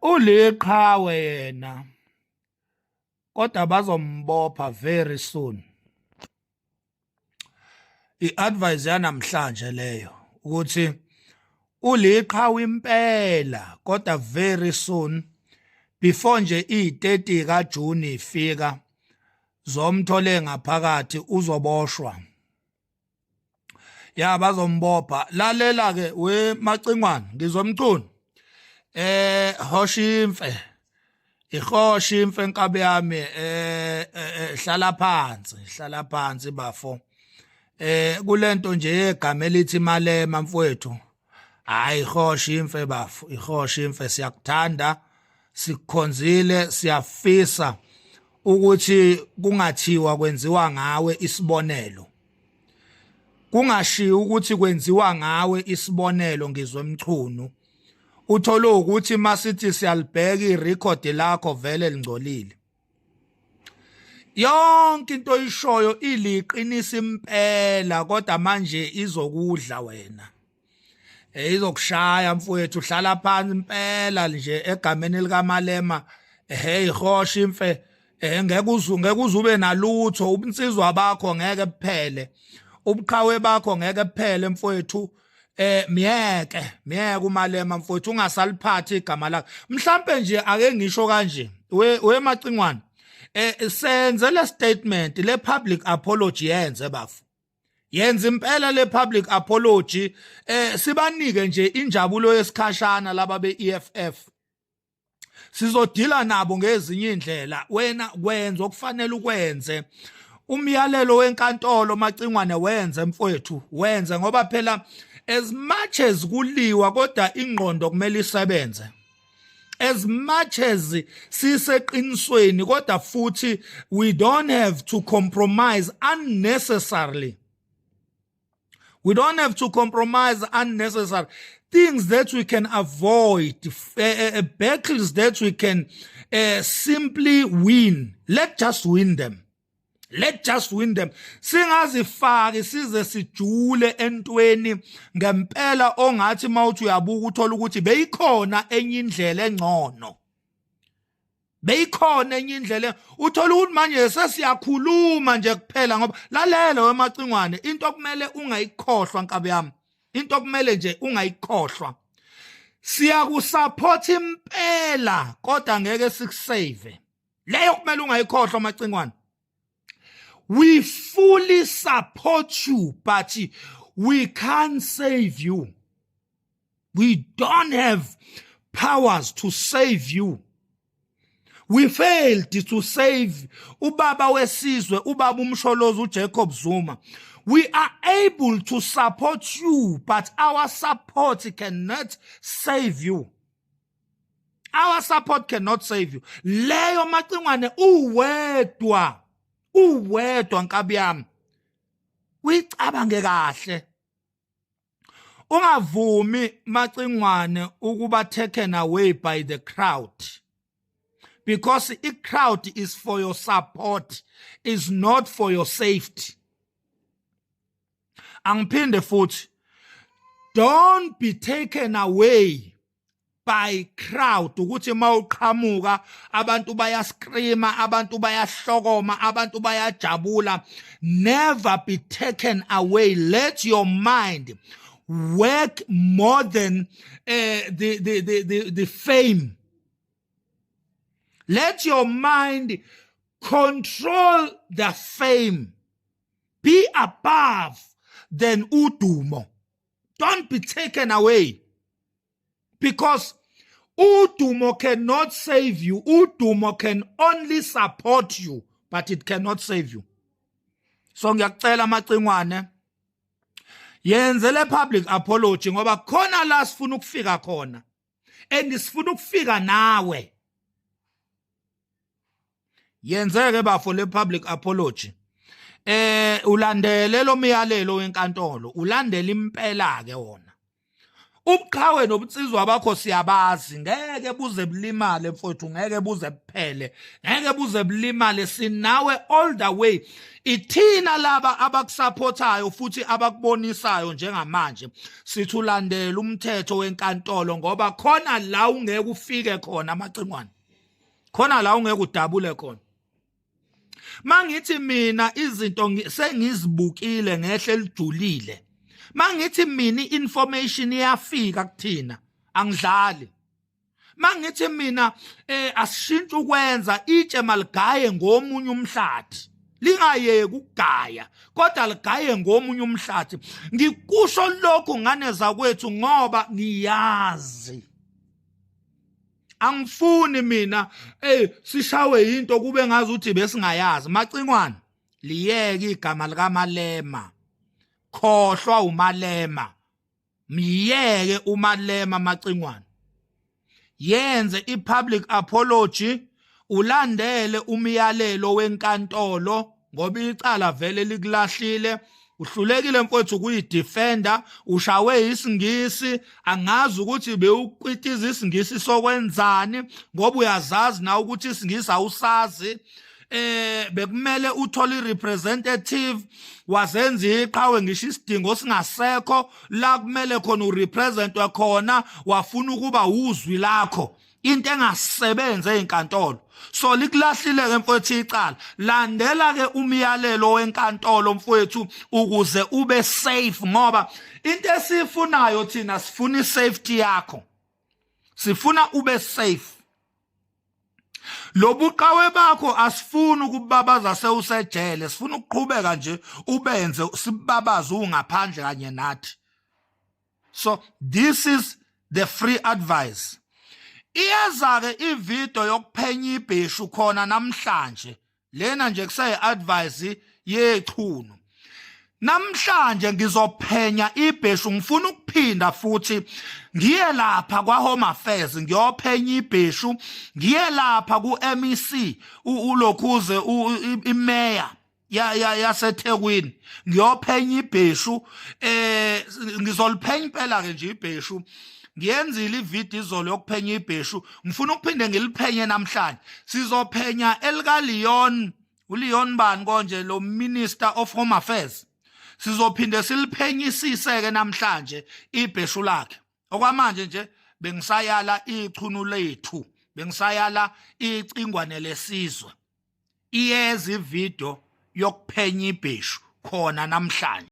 Uliqhawe yena, kodwa bazombopha very soon. I-advice yanamhlanje leyo ukuthi uliqhawe impela, kodwa very soon, before nje i-30 kaJune ifika, zomthole ngaphakathi, uzoboshwa. Ya, bazombopha. Lalela ke we Macingwane, ngizomcuna hoshimfe ihosha imfe enkabe yami. Hlala phansi, hlala phansi bafo. Kulento nje yegama elithi Malema, mfowethu, hayi, ihosha imfe bafo, ihosha imfe. Siyakuthanda, sikukhonzile, siyafisa ukuthi kungathiwa kwenziwa ngawe isibonelo, kungashiyi ukuthi kwenziwa ngawe isibonelo. Ngizwe Mchunu, uthole ukuthi masithi siyalibheka irecord lakho, vele lingcolile. Yonke into oyishoyo iliqinisa impela, kodwa manje izokudla wena, izokushaya mfowethu. Hlala phansi impela nje egameni likaMalema. Hey, hosha imfe. Ngeke uzube nalutho, ubunsizwa bakho ngeke buphele, ubuqhawe bakho ngeke buphele mfowethu. Miyeke, miyeke uMalema mfowethu, ungasaliphathi igama lakhe. Mhlambe nje ake ngisho kanje, we Macingwane, senze le statement, le public apology, yenze bafo, yenza impela le public apology, sibanike nje injabulo yesikhashana laba be-EFF. Sizodila nabo ngezinye indlela. Wena kwenza okufanele ukwenze, umyalelo wenkantolo, Macingwane, wenze mfowethu, wenze, ngoba phela as much as kuliwa, kodwa ingqondo kumele isebenze. As much as siseqinisweni, kodwa futhi we don't have to compromise unnecessarily. We don't have to compromise unnecessary things that we can avoid, battles that we can simply win. Let's just win them. Let just win them. Singazifaki size sijule entweni ngempela ongathi mawuthi uyabuka uthola ukuthi beyikhona enye indlela engcono. Beyikhona enye indlela. Uthola ukuthi manje sesiyakhuluma nje kuphela ngoba, lalela wemacingwane, into okumele ungayikhohlwa, nkabi yami, into okumele nje ungayikhohlwa, siyakusupport impela, kodwa ngeke sikusave. Leyo kumele ungayikhohlwa, Macingwane. We fully support you, but we can't save you. We don't have powers to save you. We failed to save ubaba wesizwe, ubaba uMsholozi uJacob Zuma. We are able to support you, but our support cannot save you. Our support cannot save you. Leyo, Macingwane, uwedwa, uwedwa nkabi yami, uyicabange kahle. Ungavumi, Macingwane, ukuba taken away by the crowd, because i crowd is for your support, is not for your safety. Angiphinde futhi, don't be taken away by crowd, ukuthi mawuqhamuka abantu bayascreama, abantu bayahlokoma, abantu bayajabula. Never be taken away. Let your mind work more than the fame. Let your mind control the fame. Be above than udumo. Don't be taken away, because udumo cannot save you. Udumo can only support you, but it cannot save you. So ngiyakucela Macingwane, yenze le public apology, ngoba khona la sifuna ukufika khona and sifuna ukufika nawe. Yenzeke bafo le public apology, ulandele lo myalelo wenkantolo, ulandele impela ke wona. Ubuqhawe nobunsizwa bakho siyabazi, ngeke buze bulimale mfowethu, ngeke buze buphele, ngeke buze bulimale, sinawe all the way. Ithina laba abakusaphothayo futhi abakubonisayo njengamanje, sithi ulandela umthetho wenkantolo, ngoba khona la ungeke ufike khona amacingwane, khona la ungeke udabule khona. Mangithi mina izinto sengizibukile ngehle elijulile, mangithi mina information iyafika kuthina, angidlali. Mangithi mina asishintshe ukwenza, itshe maligaye ngomunye umhlathi, lingayeki ukugaya kodwa ligaye ngomunye umhlathi. Ngikusho lokhu ngane zakwethu ngoba ngiyazi, angifuni mina sishawe into kube ngazi ukuthi besingayazi. Macingwane, liyeke igama likaMalema, khohlwa uMalema, miyeke uMalema. Macingwane, yenze i-public apology, ulandele umyalelo wenkantolo, ngoba icala vele likulahlile. Uhlulekile mfowethu ukuyidefenda, ushawe isingisi, angazi ukuthi bewukwitiza isingisi sokwenzani, ngoba uyazazi na ukuthi isingisi awusazi. Bekumele uthole irepresentative, wazenza iqhawe ngisho isidingo singasekho la kumele khona urepresentwe khona, wafuna ukuba uzwi lakho, into engasebenzi ezinkantolo. So likulahlile ke mfowethu icala, landela ke umyalelo wenkantolo mfowethu, ukuze ube safe, ngoba into esifunayo thina, sifuna isafety yakho, sifuna ube safe. Lobuqhawe bakho asifuni ukubabaza sewusejele, sifuna ukuqhubeka nje ubenze sibabaze ungaphandle kanye nathi. So this is the free advice. Iyeza ke ivideo yokuphenya ibheshu khona namhlanje lena nje, kusayi advice yechunu. Namhlanje ngizophenya ibheshu, ngifuna ukuphinda futhi ngiye lapha kwa Home Affairs ngiyophenya ibheshu, ngiye lapha ku MEC ulokhuze imeya ya ya yaseThekwini ngiyophenya ibheshu. Ngizoliphenya impela ke nje ibheshu. Ngiyenzile ivideo izolo yokuphenya ibheshu, ngifuna ukuphinde ngiliphenye namhlanje. Sizophenya elika Leon, uLeon bani konje lo Minister of Home Affairs, sizophinde siliphenyisise ke namhlanje ibheshu lakhe. Okwamanje nje bengisayala ichunu lethu, bengisayala icingwane lesizwe. Iyeza ivideo yokuphenya ibheshu khona namhlanje.